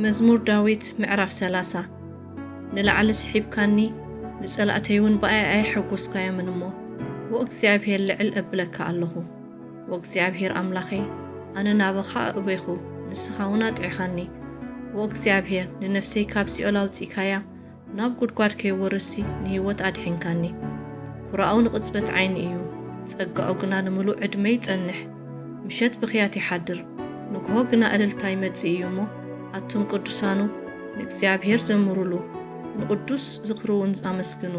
መዝሙር ዳዊት ምዕራፍ ሰላሳ። ንላዕሊ ስሒብካኒ፣ ንጸላእተይ እውን ብኣይ ኣየሐጎስካዮምን እሞ፣ ወእግዚኣብሔር ልዕል እብለካ ኣለኹ። ወእግዚኣብሔር ኣምላኸይ፣ ኣነ ናባኻ ኣእበይኹ፣ ንስኻ እውን ኣጥዒኻኒ። ወእግዚኣብሔር፣ ንነፍሰይ ካብ ሲኦል ኣውጺእካያ፣ ናብ ጉድጓድ ከይወርድሲ ንህይወት ኣድሒንካኒ። ኩራኡ ንቕጽበት ዓይኒ እዩ፣ ጸጋኡ ግና ንምሉእ ዕድመ ይጸንሕ። ምሸት ብኽያት ይሓድር፣ ንግሆ ግና እልልታ ይመጽእ እዩ እሞ፣ ኣቱም ቅዱሳኑ ንእግዚኣብሔር ዘምሩሉ፣ ንቕዱስ ዝኽሩ እውን ኣመስግኑ።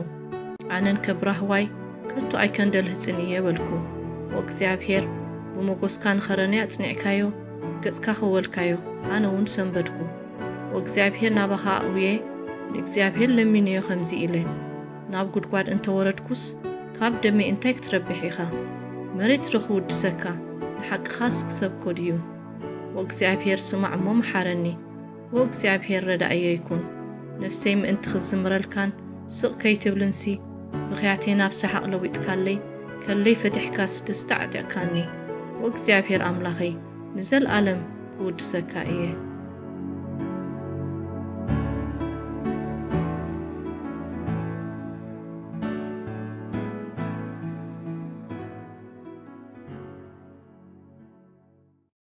ኣነን ከብራህዋይ ከቶ ኣይከንደልህጽን እየ በልኩ። ወእግዚኣብሔር ብሞጎስካ ንኸረኒ ኣጽኒዕካዮ፣ ገጽካ ኸወልካዮ፣ ኣነ እውን ሰንበድኩ። ወእግዚኣብሔር ናባኻ ኣእውየ፣ ንእግዚኣብሔር ለሚነዮ ከምዚ ኢለ፣ ናብ ጉድጓድ እንተ ወረድኩስ፣ ካብ ደመይ እንታይ ክትረብሕ ኢኻ? መሬት ዶ ክውድሰካ? ንሓቅኻስ ክሰብኮ ድዩ? ወእግዚኣብሔር ስማዕ እሞ መሓረኒ። ወእግዚኣብሔር ረዳእየይ ኩን። ነፍሰይ ምእንቲ ክትዝምረልካን ስቕ ከይትብልንሲ፣ ብኽያተይ ናብ ሰሓቕ ለዊጥካለይ፣ ከለይ ፈቲሕካስ ደስታ ኣዕጢቕካኒ። ወእግዚኣብሔር ኣምላኸይ፣ ንዘለኣለም ክውድሰካ እየ።